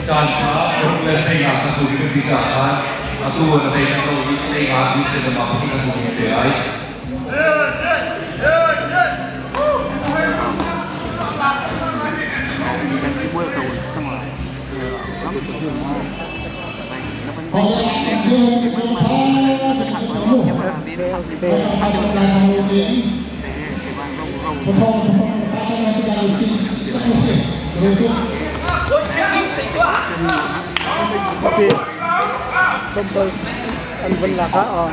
Caan kha ruk le hlei nga ka tu kan si caah khan atu na tei na ko i hlei nga ti se na ma pahnih ka tu ni se ai. An vun lak ah aw.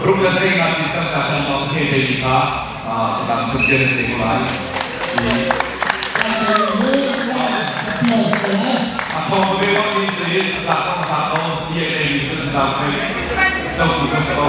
Ruk le hlei nga ti tangka kan bang he te mi kha dang champion se ko lai. A thong ve bang ni se ta kong ta ko ye le mi kan dang fe tau tu kan ko.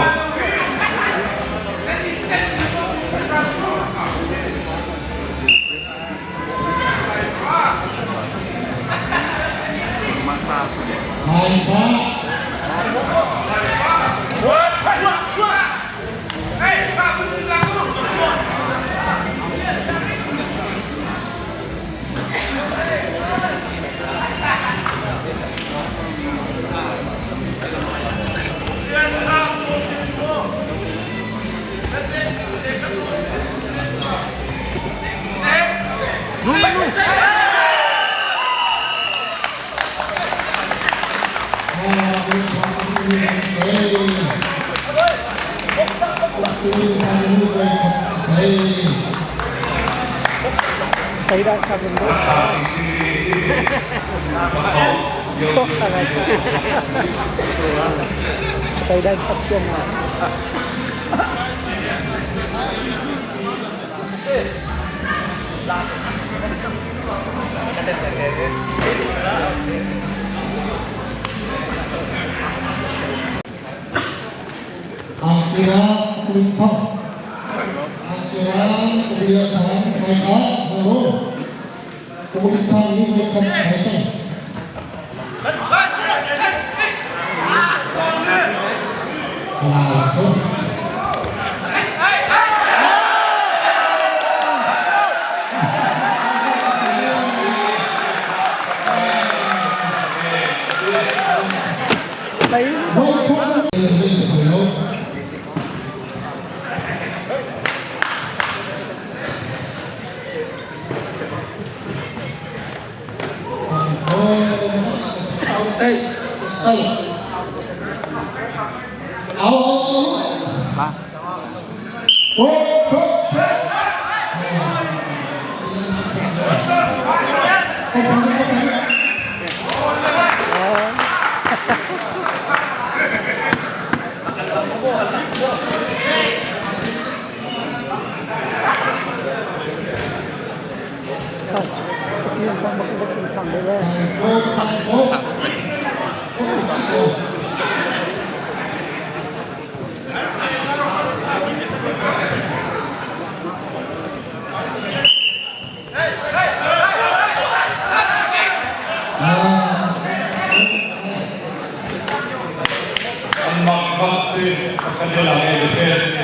Anmah bak si kan i lak i defense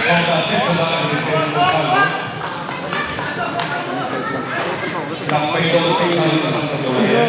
Hongkong tip ka lak i defense kan kal lo. Dak pei do pei kal kan sa lo ye.